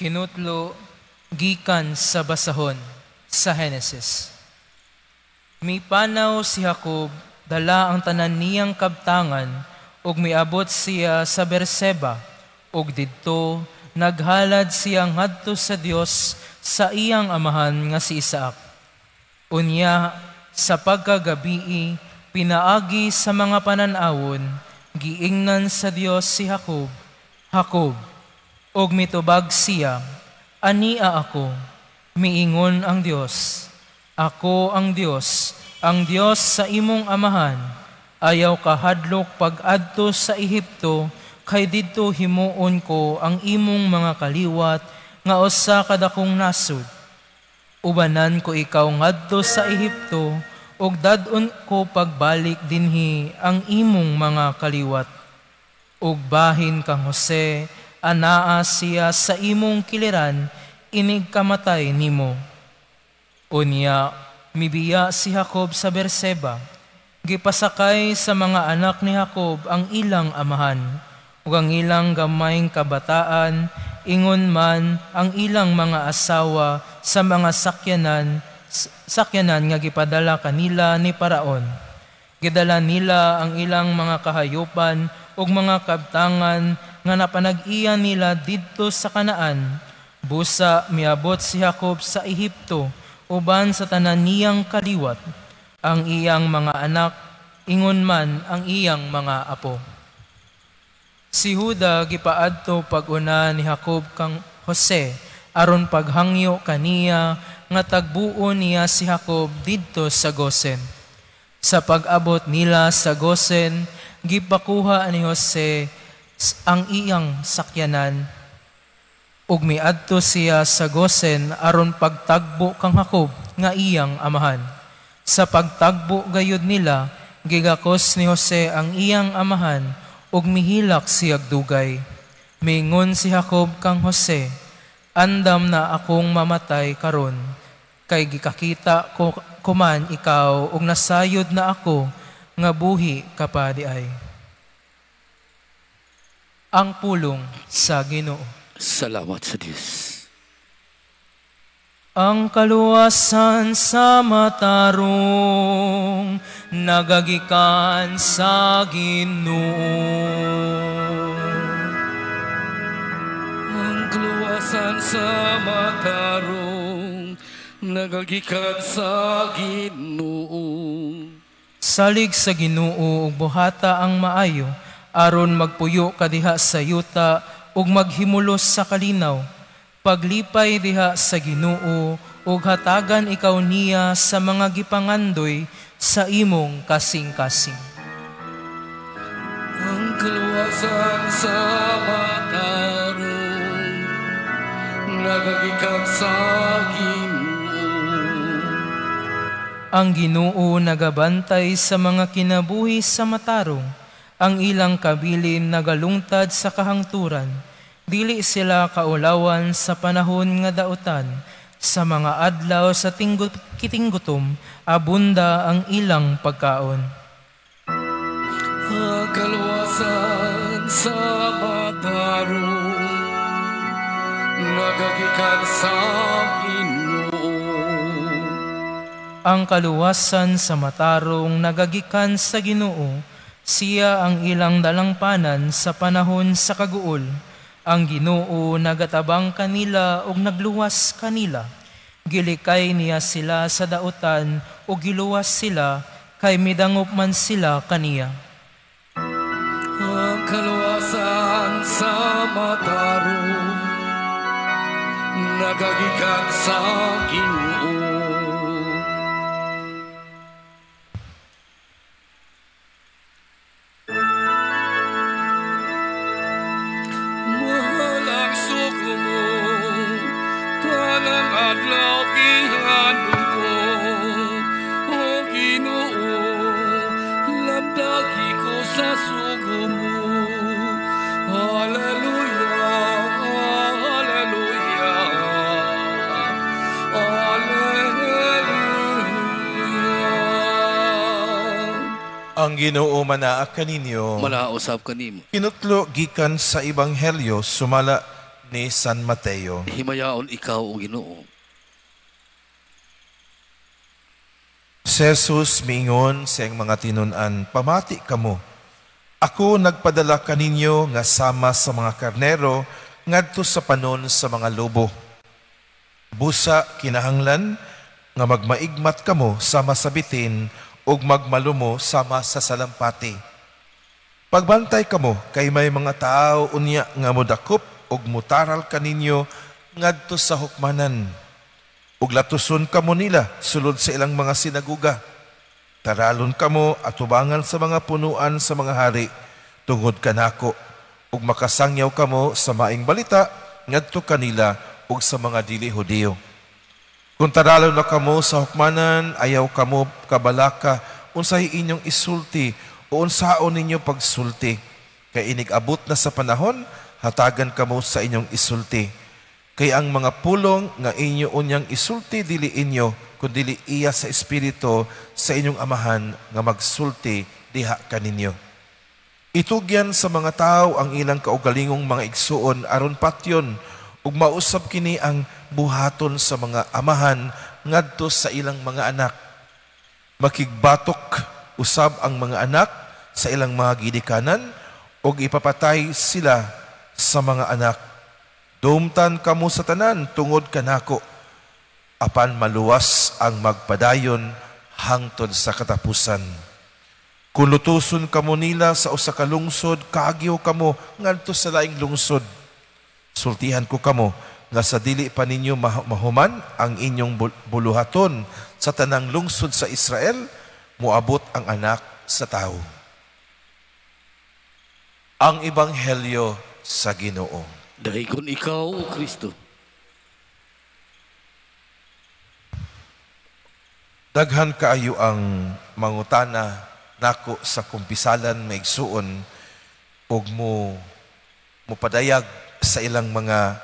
Kinutlo gikan sa basahon sa Henesis. Mipanaw si Jacob, dala ang tanan niyang kabtangan, ug miabot siya sa Berseba, ug didto naghalad siya ngadto sa Dios sa iyang amahan nga si Isaac. Unya sa pagkagabii, pinaagi sa mga panan-awon, giingnan sa Dios si Jacob, "Jacob," ug mitubag siya, "Ania ako." Miingon ang Dios, "Ako ang Dios sa imong amahan. Ayaw kahadlok pag-adto sa Ehipto, kay didto himuon ko ang imong mga kaliwat nga usa ka dakong nasod. Ubanan ko ikaw ngadto sa Ehipto, ug dad-on ko pagbalik dinhi ang imong mga kaliwat. Ug bahin kang Jose, anaa siya sa imong kiliran, inig kamatay nimo." Unya, mibiya si Jacob sa Berseba. Gipasakay sa mga anak ni Jacob ang ilang amahan, ug ang ilang gamayng kabataan, ingon man ang ilang mga asawa sa mga sakyanan nga gipadala kanila ni Paraon. Gidala nila ang ilang mga kahayupan ug mga kabtangan nga napanag-iya nila didto sa Kanaan. Busa miabot si Jacob sa Ehipto uban sa tanan niyang kaliwat, ang iyang mga anak, ingon man ang iyang mga apo. Si Juda gipaadto pag-una ni Jacob kang Jose aron paghangyo kaniya nga tagbuon niya si Jacob didto sa Gosen. Sa pag-abot nila sa Gosen, gipakuha ni Jose ang iyang sakyanan ug miadto siya sa Gosen aron pagtagbo kang Jacob nga iyang amahan. Sa pagtagbo gayud nila, gigakos ni Jose ang iyang amahan ug mihilak siyag dugay. Mingon si Jacob kang Jose, "Andam na akong mamatay karon, kay gikakita ko kuman ikaw ug nasayod na ako nga buhi ka pa di ay." Ang pulong sa Ginoo. Salamat sa Dios. Ang kaluwasan sa matarong nagagikan sa Ginoo. Ang kaluwasan sa matarong nagagikan sa Ginoo. Salig sa Ginoo ug buhata ang maayo, aron magpuyo ka diha sa yuta ug maghimulos sa kalinaw. Paglipay diha sa Ginoo ug hatagan ikaw niya sa mga gipangandoy sa imong kasing-kasing. Ang kaluwasan sa matarong nagagikan sa Ginoo. Ang Ginoo nagabantay sa mga kinabuhi sa matarong, ang ilang kabilin nagalungtad sa kahangturan. Dili sila kaulawan sa panahon nga dautan, sa mga adlaw sa kitinggutom, abunda ang ilang pagkaon. Ang kaluwasan sa matarong nagagikan sa Ginoo. Ang kaluwasan sa matarong nagagikan sa Ginoo, siya ang ilang dalangpanan sa panahon sa kaguol. Ang Ginoo nagatabang kanila ug nagluwas kanila. Gilikay niya sila sa dautan ug giluwas sila kay midangop man sila kaniya. Ang kaluwasan sa matarong nagagikan sa Ginoo. Adlaw gihandom ko, o Ginoo, lamdagi ko sa sugo mo. Hallelujah, hallelujah, hallelujah. Ang Ginoo manaa kaninyo. Manausap kanimo. Kinutlo gikan sa Ebanghelyo sumala ni San Mateo. Himayaon ikaw, O Ginoo. Si Jesus miingon sa iyang mga tinun-an, "Pamati kamo. Ako nagpadala kaninyo nga sama sa mga karnero ngadto sa panon sa mga lobo. Busa kinahanglan nga magmaigmat kamo sama sa bitin ug magmalumo sama sa salampati. Pagbantay kamo kay may mga tao unya nga modakop ug mutaral kaninyo ngadto sa hukmanan. Ug latuson kamo nila sulod sa ilang mga sinaguga. Taralon kamo atubangan sa mga punuan sa mga hari tungod kanako, ug makasangyaw kamo sa maing balita ngadto kanila ug sa mga dili Hudiyo. Kung taralon na kamo sa hukmanan, ayaw kamo kabalaka unsay inyong isulti o unsaon ninyo pagsulti, kay inig-abot na sa panahon hatagan kamo sa inyong isulti. Kay ang mga pulong nga inyo unyang isulti dili inyo, kundili iya sa Espiritu sa inyong Amahan nga magsulti diha kaninyo. Itugyan sa mga tao ang ilang kaugalingong mga igsuon aron patyon, ug mausab kini ang buhaton sa mga amahan ngadto sa ilang mga anak. Makigbatok usab ang mga anak sa ilang mga gidikanan, ug ipapatay sila sa mga anak. Dumtan kamo sa tanan tungod kanako, apan maluwas ang magpadayon hangtod sa katapusan. Kung lutuson kamo nila sa usa ka lungsod, kaagyo kamo ngadto sa laing lungsod. Sultihan ko kamo nga sa dili pa ninyo mahuman ang inyong buluhaton sa tanang lungsod sa Israel, moabot ang Anak sa Tawo." Ang Ebanghelyo sa Ginoo. Dahikon ikaw, O Kristo. Daghan kaayo ang mangutana nako sa kumpisalan maigsuon ug mo mopadayag sa ilang mga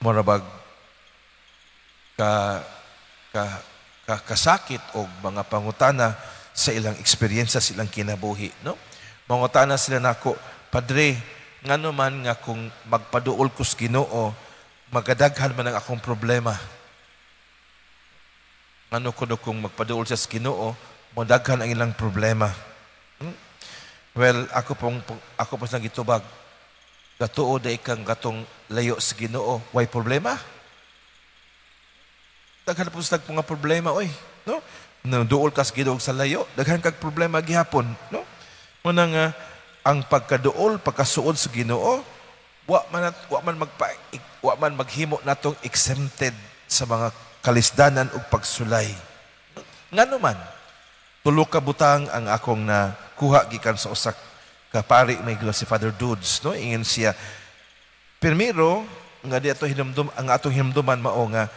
murabag kasakit o mga pangutana sa ilang eksperyensya sa ilang kinabuhi, no? Mangutana sila nako, "Padre, ngano man nga kung magpaduol ko sa Ginoo, magadaghan man ang akong problema? Ngano kuno kung magpaduol siya sa Ginoo, modaghan ang ilang problema?" Well, ako po sa gitubag, gatuo day kang gatong layo sa Ginoo, way problema? Daghan po sa mga problema, oy, no? No, duol ka sa Ginoo sa layo, daghan kag problema gihapon, no? Muna nga ang pagkaduol, pagkasuod sa Ginoo, wa man maghimo natong exempted sa mga kalisdanan ug pagsulay. Ngano man, tulo ka butang ang akong nakuha gikan sa usa ka pari may si Father Dudes, no? Ingon siya, primero nga di ato hinumdum, ang atong hinumduman mao nga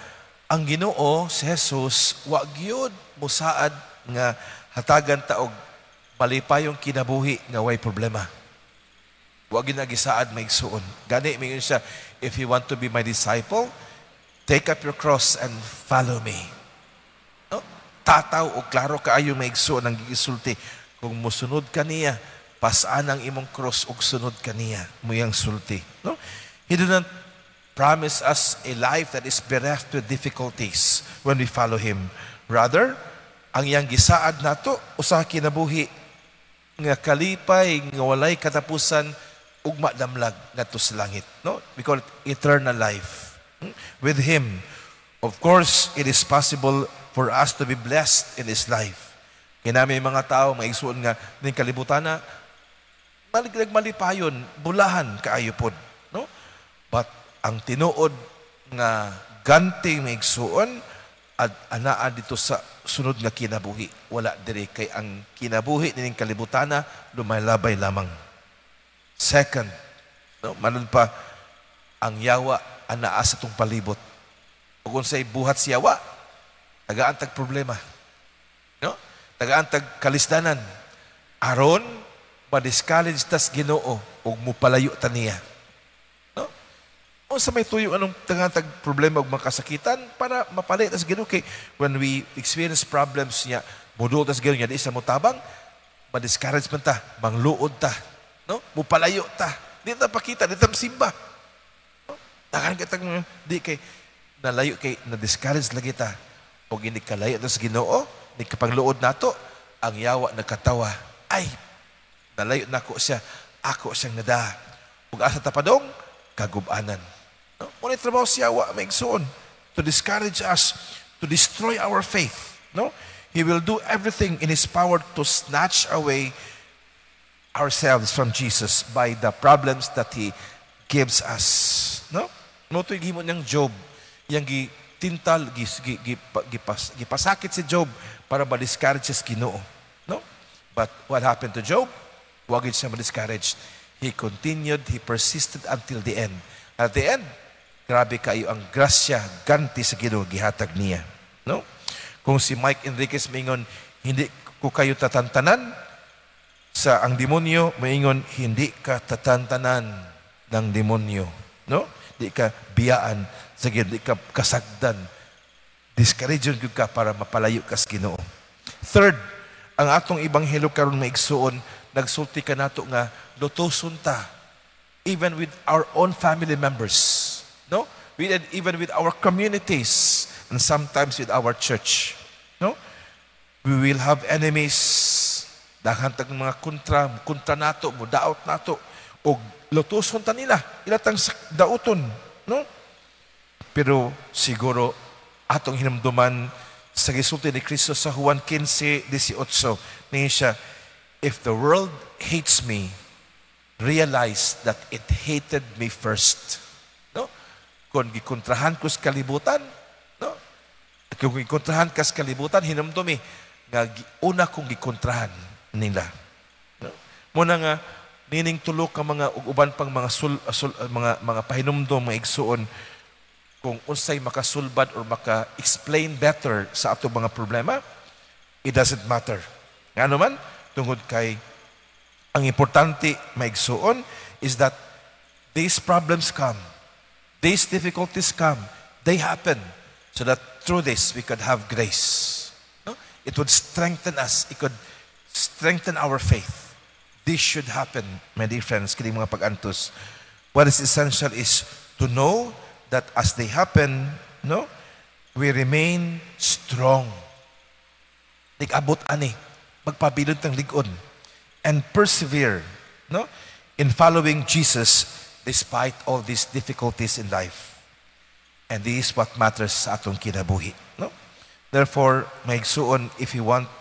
ang Ginoo si Jesus wa gyud mosaad nga hatagan ta og malipayong kinabuhi nga way problema. Wa gyud nagisaad maigsuon. Gani mingon siya, "If you want to be my disciple, take up your cross and follow me." No? Tataw o klaro kaayo maigsuon ang gigisulti. Kung mosunod ka niya, pasaan ang imong cross ug sunod ka niya, muyang sulti. No? He did not promise us a life that is bereft with difficulties when we follow Him. Rather, ang iyang gisaad nato usa ka kinabuhi nga kalipay nga walay katapusan ug madamlag ngadto sa langit, no? We call it eternal life with Him. Of course, it is possible for us to be blessed in this life. Kaya namin mga tao maigsuon nga ning kalibutan na nagmalipayon, bulahan kaayo pod, no? But ang tinuod nga ganti maigsuon at anaa dito sa sunod nga kinabuhi, wala diri, kay ang kinabuhi nining kalibutana lumalabay lamang. Second, no, manon pa ang yawa anaa sa tong palibot. Ug unsay buhat si yawa, tagaan tag problema, no? Tagaan tag kalisdanan aron ma-discourage tas Ginoo ug mopalayo ta niya, no? Unsa may tuyo anong tagaan tag problema ug makasakitan para mapalayo tas Ginoo, kay when we experience problems niya, moduol tas Ginoo niya, di sa motabang, ma-discourage man ta, mangluod ta, no? Mopalayo ta, di ta pakita, di ta simba, no? Daghan kitang di kay nalayo kay na-discourage lagi ta. Og hindi kalayo ta sa Ginoo, ni kapangluod nato, ang yawa nagkatawa. Ay, nalayo nako siya, ako siyang nada. Ug asa ta padong kagubanan. No? Muna trabaho siya yawa maigsuon to discourage us, to destroy our faith. No? He will do everything in his power to snatch away ourselves from Jesus by the problems that he gives us. No? Mao to'y gihimo niyang Job, yang gitintal, gipasakit si Job para ma-discourage siya sa Ginoo. No? But what happened to Job? Wa gyud siya ma-discourage. He continued, he persisted until the end. At the end, grabe kayo ang grasya, ganti sa Ginoo gihatag niya. No? Kung si Mike Enriquez maingon, hindi ko kayo tatantanan, sa ang demonyo maingon, hindi ka tatantanan ng demonyo. No? Di ka biyaan sa Ginoo, di ka kasagdan. Discourage gyud ka para mapalayo ka sa Ginoo. Third, ang atong ebanghelyo karon maigsuon, nagsulti ka nato nga lutuson ta even with our own family members, no? Even with our communities and sometimes with our church, no? We will have enemies, daghan tag mga kontra nato, mudaot nato, og lutuson ta nila, ilatang dauton, no? Pero siguro atong hinumduman sa gisulti ni Kristo sa Juan 15:18, niya siya, if the world hates me, realize that it hated me first. No? Kung gikontrahan ko sa kalibutan, no? At kung gikontrahan ka sa kalibutan, hinumdumi nga una kong gikontrahan nila. No? Muna nga nining tulo ka mga ug uban pang mga mga pahinumdom, mga igsuon, kung unsay makasulbad or maka-explain better sa ato mga problema, it doesn't matter. Ngano man, tungod kay ang importante maigsuon is that these problems come, these difficulties come, they happen, so that through this we could have grace. No? It would strengthen us, it could strengthen our faith. This should happen, my dear friends, kining mga pag-antos. What is essential is to know that as they happen, no, we remain strong. Lig-abot ani, magpabilin tang lig-on, and persevere, no, in following Jesus despite all these difficulties in life. And this is what matters sa atong kinabuhi, no? Therefore, maigsuon, if you want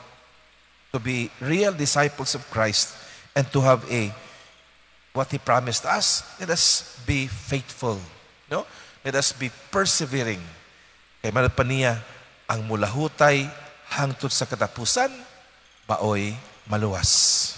to be real disciples of Christ and to have a what He promised us, let us be faithful, no? Let us be persevering. Kay manod pa niya, ang mulahutay hangtod sa katapusan, maoy maluwas.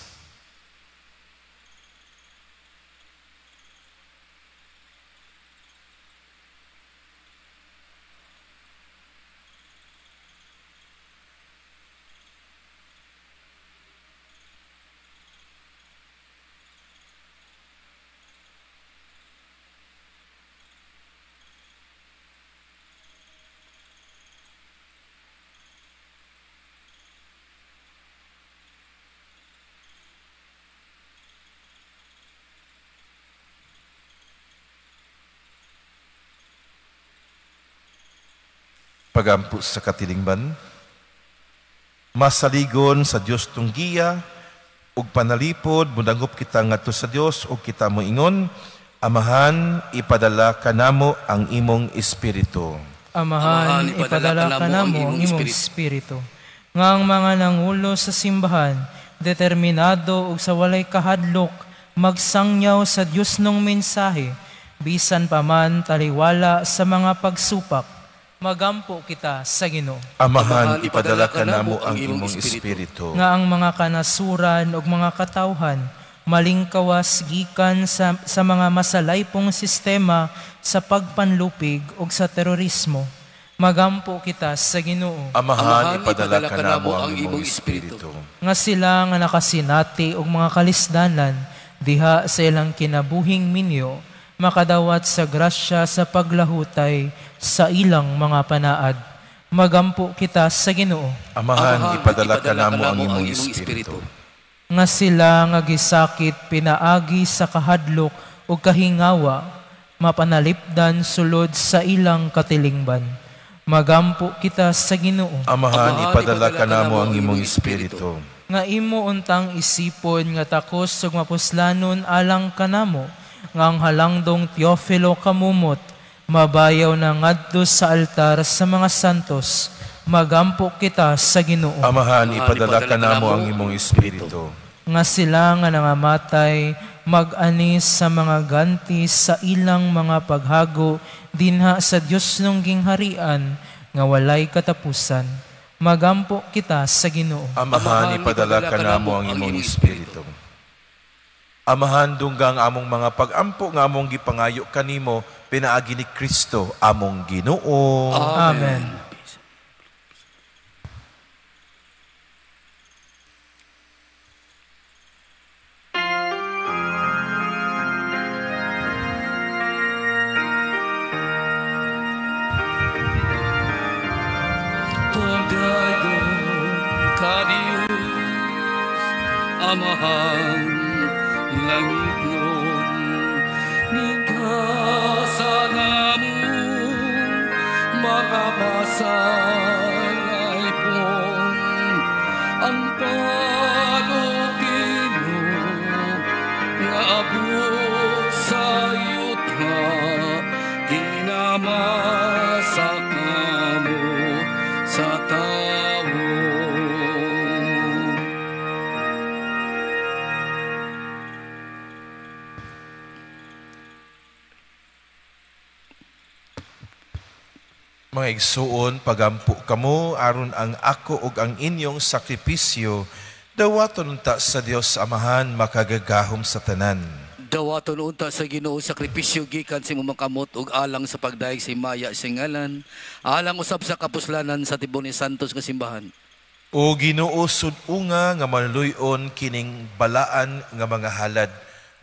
Pagampo sa katilingban, masaligon sa Dios tunggiya ug panalipod, mudangop kita ngadto sa Dios ug kita moingon, Amahan, ipadala kanamo ang imong espiritu. Amahan, ipadala kanamo ang imong espiritu. Nga ang mga nangulo sa simbahan, determinado ug sa walay kahadlok, magsangyaw sa Dios nung mensahe, bisan pa man taliwala sa mga pagsupak, magampo kita sa Ginoo. Amahan, ipadala kanamo ang imong espiritu. Nga ang mga kanasuran ug mga katawhan malingkawas gikan sa mga masalaypong sistema sa pagpanlupig ug sa terorismo, magampo kita sa Ginoo. Amahan, ipadala kanamo ang imong espiritu. Nga sila nga nakasinati og mga kalisdanan diha sa ilang kinabuhing minyo, makadawat sa grasya sa paglahutay sa ilang mga panaad. Magampo kita sa Ginoo. Amahan, ipadala kanamo ang imong espiritu. Nga sila nga gisakit pinaagi sa kahadlok o kahingawa, mapanalipdan sulod sa ilang katilingban. Magampo kita sa Ginoo. Amahan, ipadala kanamo ang imong espiritu. Nga imo untang isipon nga takos ug mapuslanon alang kanamo, nga ang halangdong Teofilo kamumot, mabayaw na ngadto sa altar sa mga santos. Magampo kita sa Ginoo. Amahan, ipadala kanamo ang imong espiritu. Nga sila nga nangamatay, mag-anis sa mga ganti sa ilang mga paghago dinha sa Dios nung gingharian nga walay katapusan. Magampo kita sa Ginoo. Amahan, ipadala kanamo ang imong espiritu. Amahan, dungga ang among mga pag-ampo nga among gipangayo kanimo pinaagi ni Kristo among Ginoo. Amen. Amahan langitnon, ligasa namong mga masalaypon, ang palugin mo nga abot sa yuta, ginamasa kamo sa tawo. Mga igsuon, pagampo kamo aron ang ako ug ang inyong sakripisyo dawaton unta sa Dios Amahan makagagahom sa tanan. Dawaton unta sa Ginoo sakripisyo gikan sa imong kamot ug alang sa pagdayeg sa himaya sa ngalan, alang usab sa kapuslanan sa tibuok ni Santos nga simbahan. O Ginoo, sud-unga nga maluy-on kining balaan nga mga halad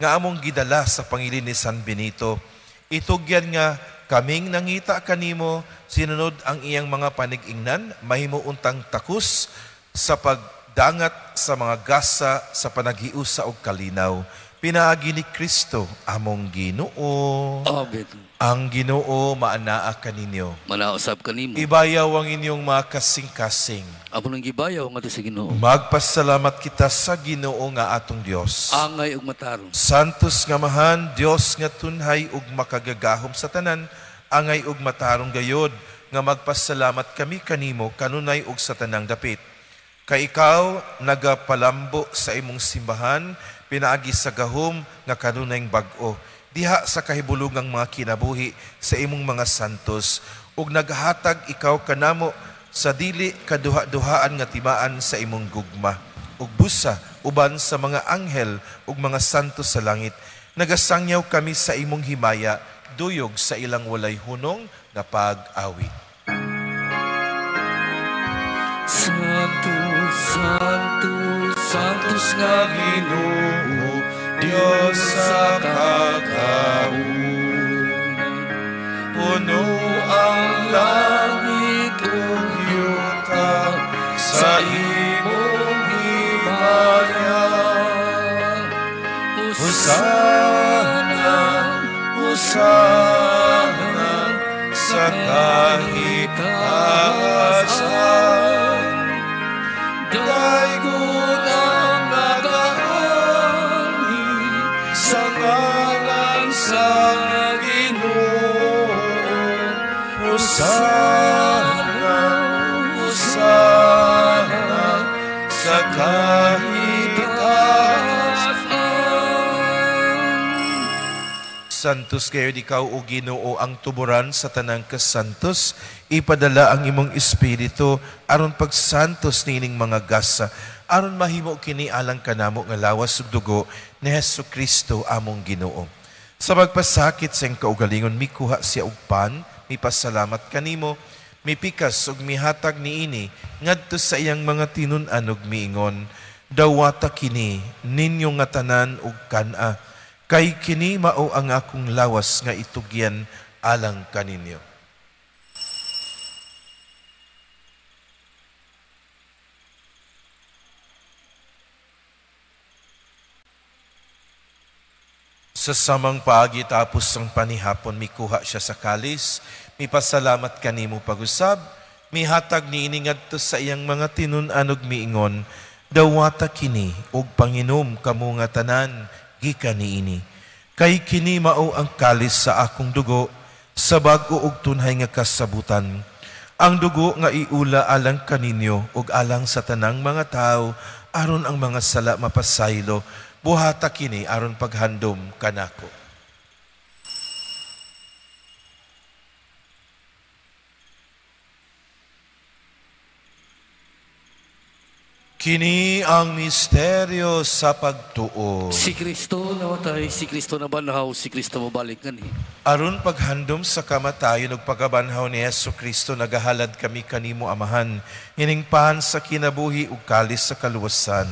nga among gidala sa pangilin ni San Benito. Itugyan nga kaming nangita kanimo, sinunod ang iyang mga panig-ingnan, mahimo untang takus sa pagdangat sa mga gasa sa panaghiusa og kalinaw. Pinaagi ni Kristo among Ginoo. Amen. Ang Ginoo maanaa kaninyo. Manausab kanimo. Ibayaw ang inyong mga kasing-kasing. Amo nang gibayaw ngadto sa Ginoo. Magpasalamat kita sa Ginoo nga atong Dios. Angay ug matarong. Santos nga Amahan, Dios nga tunhay ug makagagahom sa tanan, angay ug matarong gayod nga magpasalamat kami kanimo kanunay ug sa tanang dapit. Kay ikaw nagapalambo sa imong simbahan pinaagi sa gahom nga kanunayng bag-o diha sa kahibulungang mga kinabuhi sa imong mga santos, ug naghatag ikaw kanamo sa dili kaduha-duhaan nga timaan sa imong gugma ug busa uban sa mga anghel ug mga santos sa langit. Nagasangyaw kami sa imong himaya duyog sa ilang walay hunong nga pag-awit. Santo, Santo, Santos nga Ginoo, Dios sa kagahom. Puno ang langit ug yuta sa imong himaya. Hosana, Hosana sa kahitasan. Daygon ang nagaanhi sa ngalan sa Ginoo. Hosana, Hosana sa kahitasan. Santos kayo ikaw o Ginoo ang tuburan sa tanang kasantos, ipadala ang imong espiritu aron pagsantos niining mga gasa, aron mahimo kini alang kanamo nga lawas ug dugo ni Hesus Kristo among Ginoo. Sa pagpasakit sa iyang kaugalingon, mikuha siya og pan, mipasalamat kanimo, mipikas ug mihatag niini ngadto sa iyang mga tinun-an ug miingon, dawata kini ninyo nga tanan ug kan-a, kay kini mao ang akong lawas nga itugyan alang kaninyo. Sa samang paagi tapos ang panihapon, mikuha siya sa kalis, mipasalamat kanimo pag-usab, mihatag niini ngadto sa iyang mga tinun-an ug miingon, dawata kini ug panginom kamo nga tanan gikan niini. Kay kini mao ang kalis sa akong dugo, sa bag-o ug tunhay nga kasabutan. Ang dugo nga iula alang kaninyo ug alang sa tanang mga tawo, aron ang mga sala mapasaylo. Buhata kini aron paghandom kanako. Kini ang misteryo sa pagtuo. Si Kristo namatay, si Kristo nabanhaw, si Kristo mobalik kani. Aron paghandom sa kamatayon ug pagkabanhaw ni Hesus Kristo, nagahalad kami kanimo Amahan, ining pan sa kinabuhi ug kalis sa kaluwasan.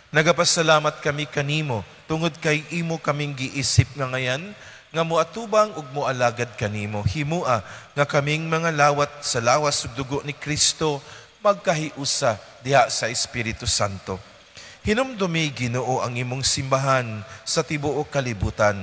Nagapasalamat kami kanimo tungod kay imo kaming giisip nga ngayan nga moatubang ug moalagad kanimo. Himua nga kaming mga lawat sa lawas ug dugo ni Kristo magkahiusa diha sa Espiritu Santo. Hinumdumi Ginoo ang imong simbahan sa tibuok kalibutan.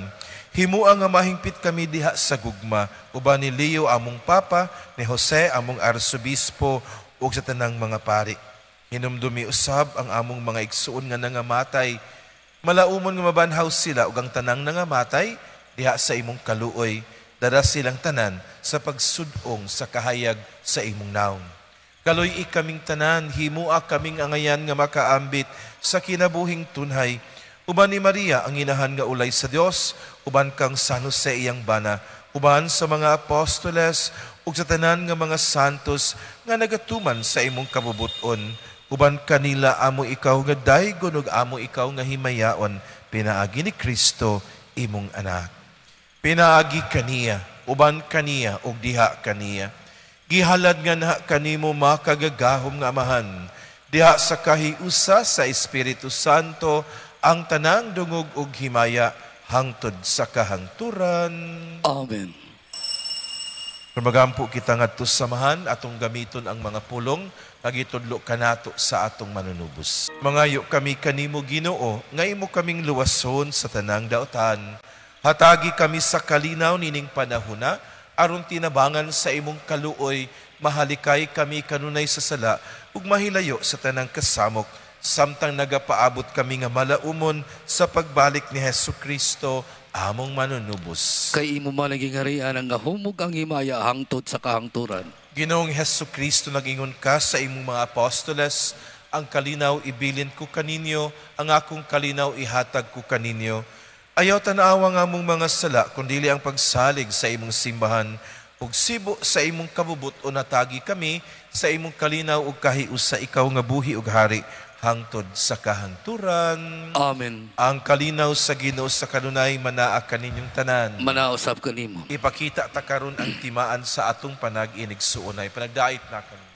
Himua nga mahingpit kami diha sa gugma uban ni Leo among Papa, ni Jose among Arsobispo ug sa tanang mga pari. Hinumdumi usab ang among mga igsuon nga nangamatay. Malaumon nga mabanhaw sila ug ang tanang nangamatay diha sa imong kaluoy. Dara silang tanan sa pagsudong sa kahayag sa imong naong. Kaloy-i kaming tanan, himua kaming angayan nga makaambit sa kinabuhing tunhay. Uban ni Maria ang inahan nga ulay sa Dios, uban kang San Jose iyang bana, uban sa mga apostoles ug sa tanan nga mga santos nga nagatuman sa imong kabubuton. Uban kanila amo ikaw nga daygon ug amo ikaw nga himayaon, pinaagi ni Kristo imong anak. Pinaagi kaniya, uban kaniya ug diha kaniya. Gihalad nga na kanimo makagagahom nga Amahan, diha sa kahiusa sa Espiritu Santo ang tanang dungog ug himaya hangtod sa kahangturan. Amen. Magampo kita ngadto sa samahan atong gamiton ang mga pulong nga gitudlo kanato sa atong manunubos. Mangayo kami kanimo Ginoo nga imo kaming luwason sa tanang daotan. Hatagi kami sa kalinaw nining panahona aron tinabangan sa imong kaluoy, mahalikay kami kanunay sa sala ug mahilayo sa tanang kasamok, samtang nagapaabot kami nga malaumon sa pagbalik ni Hesus Kristo among manunubos. Kay imo man ang gingharian ang gahumog ang himaya hangtod sa kahangturan. Ginoong Hesus Kristo, nag-ingon ka sa imong mga apostoles, ang kalinaw ibilin ko kaninyo, ang akong kalinaw ihatag ko kaninyo. Ayaw tanawa nga among mga sala, kundili ang pagsalig sa imong simbahan, ug sibo sa imong kabubut o natagi kami sa imong kalinaw ug kahiusa ikaw nga buhi ug hari hangtod sa kahangturan. Amen. Ang kalinaw sa Ginoo sa kanunay manaa kaninyong tanan. Manausab kanimo. Ipakita ta karon ang timaan sa atong panag-inigsuonay. Panagdait na kami.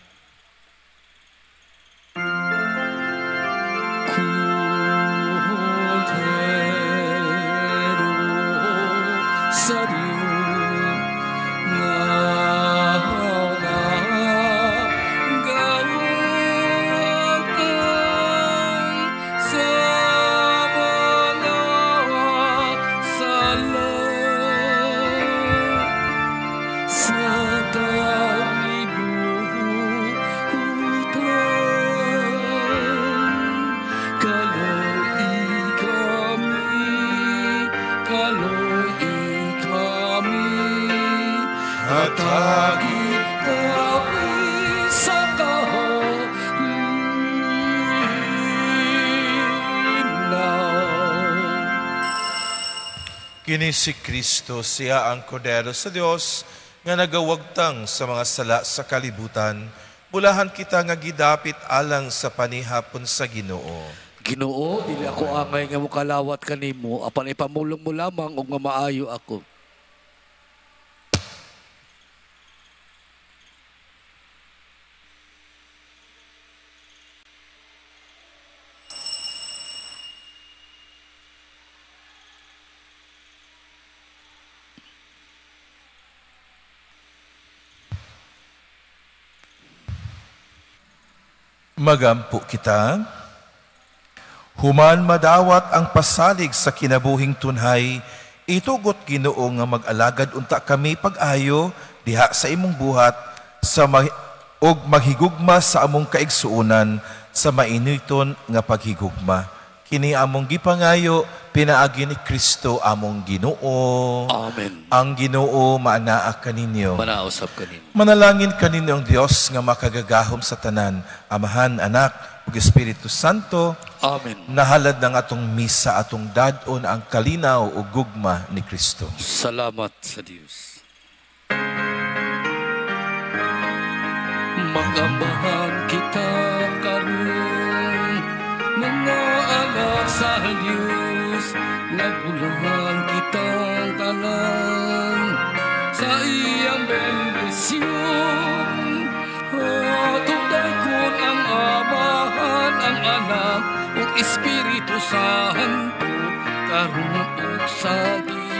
Kini si Kristo, siya ang Kordero sa Dios nga nagawagtang sa mga sala sa kalibutan. Bulahan kita nga gidapit alang sa panihapon sa Ginoo. Ginoo, dili ako angay nga mokalawat kanimo, apan ipamulong mo lamang ug nga maayo ako. Magampo kita. Human madawat ang pasalig sa kinabuhing tunhay, Itugot, Ginoo, nga mag-alagad unta kami pag-ayo diha sa imong buhat sa ug maghigugma sa among kaigsuonan sa mainiton nga paghigugma. Kini among gipangayo pinaagi ni Kristo among Ginoo. Amen. Ang Ginoo maanaa kaninyo. Manausap kanimo. Manalangin kaninyo ang Dios nga makagagahom sa tanan, Amahan, Anak, ug Espiritu Santo. Amen. Nahalad ng atong misa, atong dad-on ang kalinaw ug gugma ni Kristo. Salamat sa Dios. Mag-amahan kita karon, mga anak sa Dios, nagbulangan kitang tanan sa iyang bendisyon. Hatugdaykon ang Amahan, ang Anak, ug Espiritu Santo, karon ug sa